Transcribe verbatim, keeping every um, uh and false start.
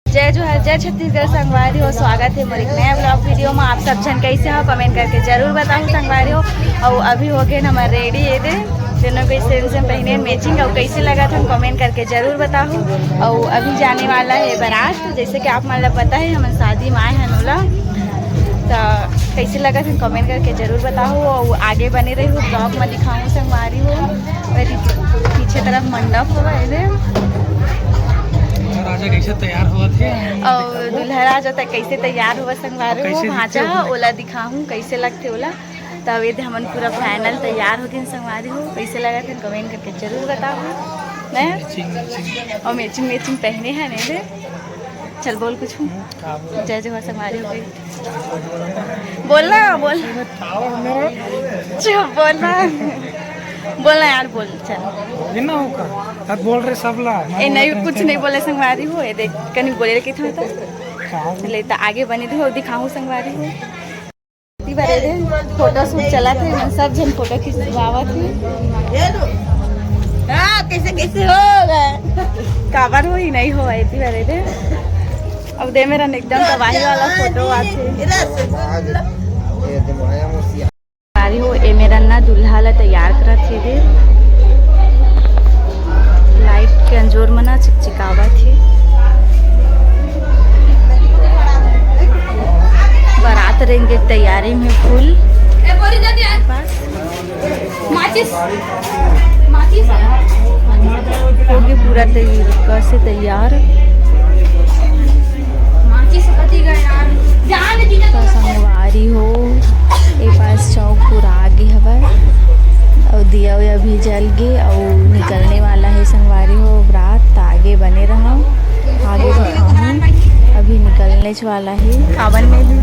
जय जोहार, जय छत्तीसगढ़ संगवारी हो, स्वागत हे मोर एक नया vlog video में। आप सब झन कैसे हो, comment करके जरूर बताहू संगवारी हो। और अभी हो गए हमर ready, ये दे, दोनों को same same पहने matching। और कैसे लगत हे, comment करके जरूर बताहू। और अभी जाने वाला है बारात, जैसे कि आप मन ला पता है, हमन शादी में आए हैं नोला। तो कैसे लगत हे, comment करके जरूर बताहू। और आगे बने रही vlog में, दिखाऊँ संगवारी हो। और पीछे तरफ मंडप होगा, ये दे। राजा कैसे तैयार हुआ थे? और दूल्हा राजा तक कैसे तैयार हुआ संगवारी हो, कैसे दिखते भांचा हो? ओला दिखाहूँ कैसे लगथे ओला। तब ये दे हमन पूरा final तैयार हो गए संगवारी हो। कैसे लगत हे, comment करके जरूर बताहू। नहीं? Matching, matching। और matching matching पहने हैं, नहीं दे? चल बोल कुछ। हम्म, का बोल? जय जोहार संगवारी हो। बोलना, बोल। चुप, बोलना। बोलना यार, बोल, चल। ये ना होगा। अब बोल रहे सब ला। ए, नहीं, कुछ नहीं बोले संगवारी हो। ये देख, कहीं बोले के था तो। का बोल? ले, तो आगे बने रहो, दिखाऊँ संगवारी हो। इतनी बार ये फोटो शूट चला थे, सब झन फोटो खिंचवावत थे। हाँ, कैसे, कैसे हो गए? काबर हो ही नहीं हो, इतनी बार ये। अब दे मेरा एकदम तबाही वाला फोटो आथे। संगवारी हो, ए मेरा ना दूल्हा ला तैयार करत हे दे। Light के अंजोर मना चिकचिकावत हे। बारात रेंगे तैयारी में full। बस। माचिस, माचिस। होगे पूरा तैयार, कसे तैयार। माचिस कति गए यार? जान दे, जीजा तो संगवारी हो, ए पास चौक पूरा आगे हवय, अउ दिया उया भी जल गे, अउ निकलने वाला है संगवारी हो, बारात। त आगे बने रहो, आगे दिखाऊँ। अभी निकलने वाला है। कावन में भी